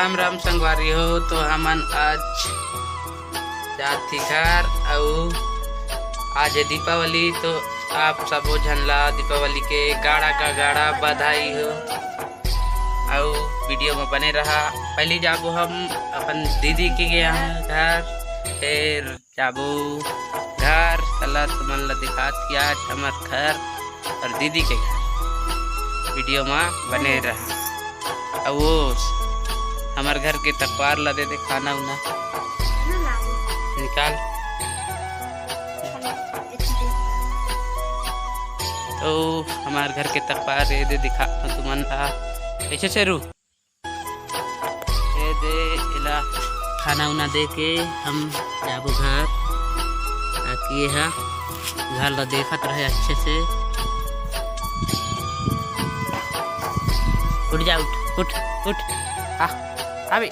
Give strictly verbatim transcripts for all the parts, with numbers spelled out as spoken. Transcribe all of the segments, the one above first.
राम राम संगवारी हो, तो हमन आज जात ही घर, अउ आज हे दीपावली, तो आप सबो झन ला दीपावली के गाड़ा का गाड़ा बधाई हो। अउ वीडियो में बने रहा। पहली जाबो हम अपन दीदी के यहाँ घर, फिर जाबो घर। चला तुमन ला दिखात ही आज हमर घर और दीदी के घर। वीडियो में बने रहा। अब वो हमर घर के तकवार ला दे दे, खाना उना निकाल। तो हमार घर के तकवार दे दे, दिखा तो तुमन ला। कैसे शेरू? ये दे, एला खाना उना दे के हम जाबो घर, ताकि ये हा घर ला देखत रहे अच्छे से। उठ जा, उठ, उठ, उठ। आ, अबे।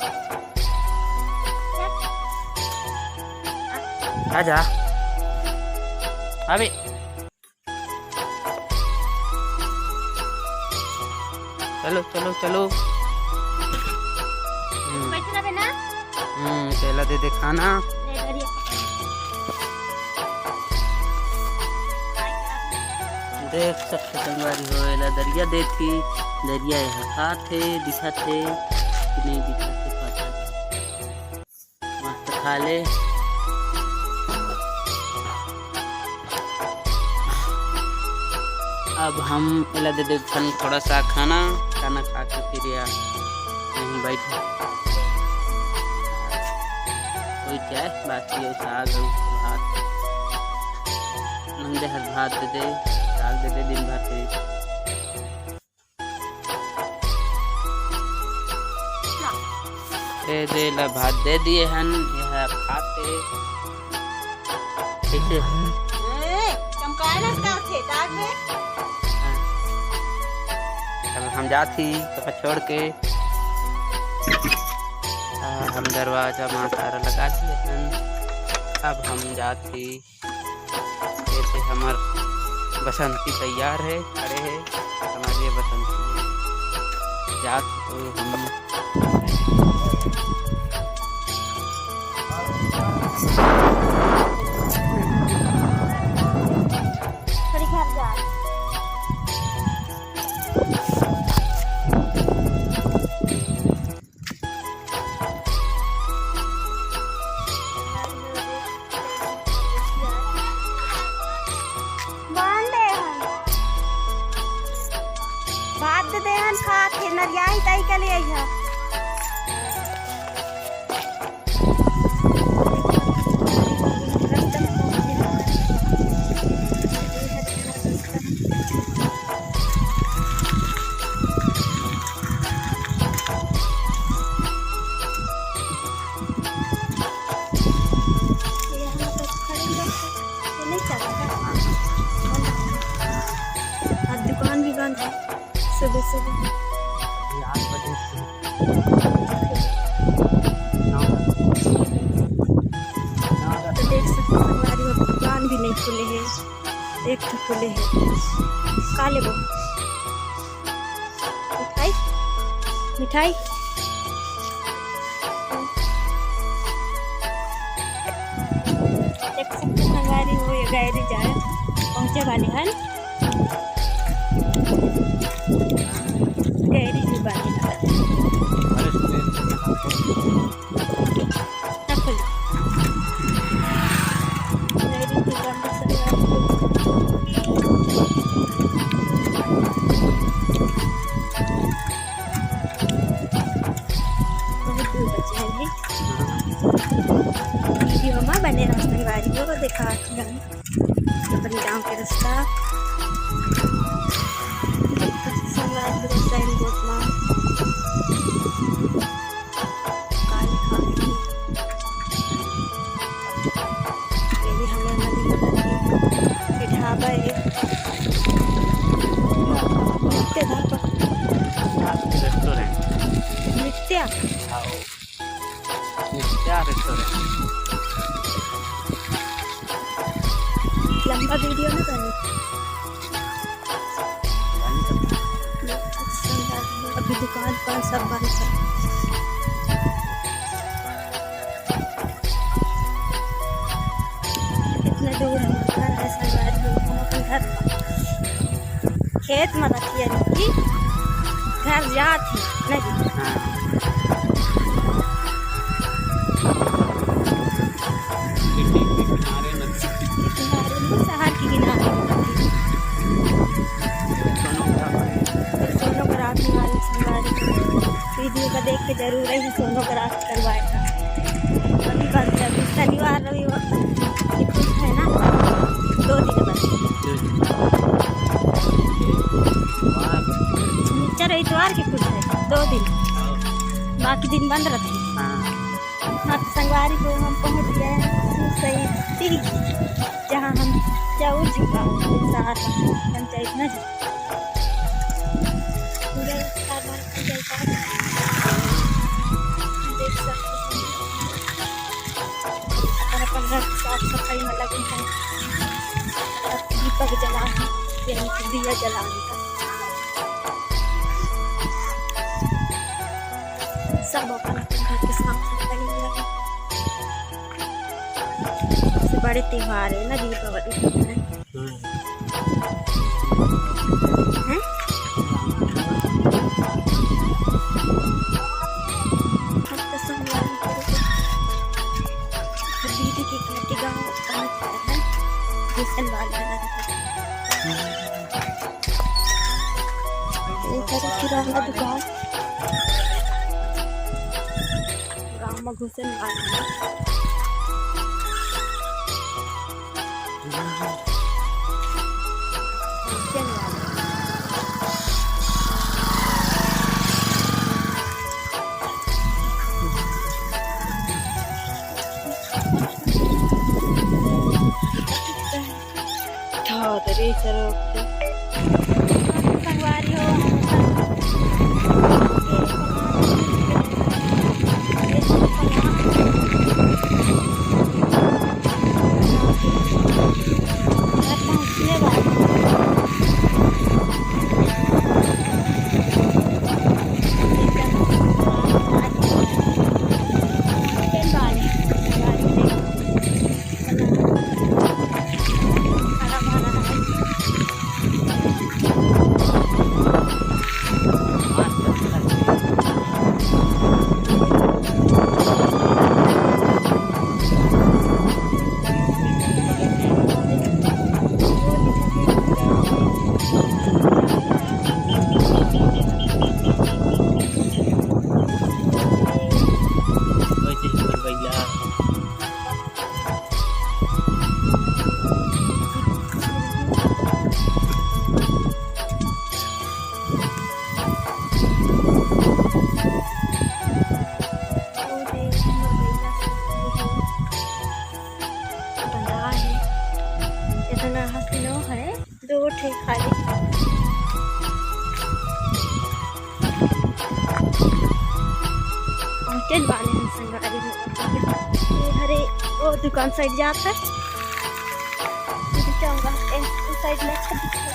आ जा। अबे। चलो, चलो, चलो। हम्म। बैठ रहे ना? हम्म, केला दे दे खाना। ले, धरिए। देख सकते संगवारी हो, एला दरिया देती, दरिया यहाँ खात हे, दिखत हे कि नहीं दिखत हे, पता नहीं। मस्त खा ले। अब हम एला दे देथन थोड़ा सा खाना, खाना खा के फिर या यहीं बैठ कोई चाय बाकी हो, साग हो, भात, नंदे हर भात दे दे, साग दे दे दिन भर के। ए दे ला भात दे दिए हन, यह खाते। कैसे? ए, चमकाए ना का थे, दाग में। अब हम जात ही तो छोड़ के। आ, हम दरवाजा मा तारा लगा दिए हन। अब हम जात ही। जैसे हमर बसंती तैयार है, खड़े है, हमारे बसंती जात तो हम बांध दे हन। भात दे दे हन, खा के नरियाही ताई के लिए अइहा। आज दुकान भी बंद है सुबह सुबह। अभी आठ बजे से। तो देख सकते हो, हमारी दुकान भी नहीं खुले है। एक ठो खुले हे। का लेबो? मिठाई? मिठाई? एक सब संगवारी हो, ये गैरी जाए, पहुँचे वाले हन। गैरी भी बानी। रख लो। Very good, हम सब आपको बहुत दूर बचे हैं। वीडियो में बने रहो संगवारी हो, देखा अपन गांव के रास्ता। संगवारी हो, साइन बोर्ड में काली खाली। ये भी हमें नदी में नदी के ढाबा है। नित्य ढाबा। रेस्टोरेंट। नित्या। हाँ, नित्या रेस्टोरेंट। लंबा वीडियो ना बने। अभी दुकान पर सब बंद है। खेत में रखिए कि घर जात ही नहीं। हाँ। किनारे में, शहर के किनारे में। सोनोग्राफी वाली संगवारी वीडियो का देख के जरूर है सोनोग्राफी करवाए का। अभी बंद है, अभी शनिवार रविवार है ना, दो दिन बस। शनिचर इतवार के खुलथे, दो दिन, बाकी दिन बंद रहिथे। हाँ। हाँ, तो संगवारी हो, हम पहुँच गए हैं सुसई, जहाँ हम चाउर जी का साथ पंचायत में पूरे साधारण पंचायत का देख सकते हैं। अपन, अपन घर की साफ सफाई में लगे हैं। दीपक जला है, यानी कि दिया जलाने का। सब अपन, अपन घर की साफ सफाई में लगे। सबसे बड़े त्योहार है ना दीपावली। हैं? हम तो संगवारी करो। दीदी के घर के गाँव पहुँच गए हैं। गुलशन वाले घर के। ये सारे किराना दुकान। गाँव में घुसे नहीं पाए। था, दरे सरो। संगवारी हो, बंधा है। इतना हंसी नो है, दो ठे खाली। पहुंचन वाले हैं संगवारी हो। ये हरे वो दुकान साइड जात है। ये चौंगा, ए, उस साइड में अच्छा दिखता है।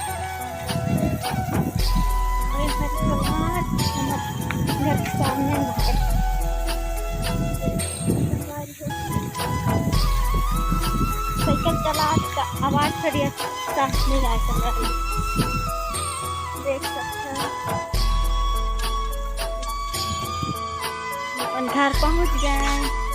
ये हरे कमाल, हमारे घर के सामने में है। साइकिल चला का आवाज थोड़ी अच्छा नहीं आया, संगवारी देख सकते हैं। अपन घर पहुंच गए।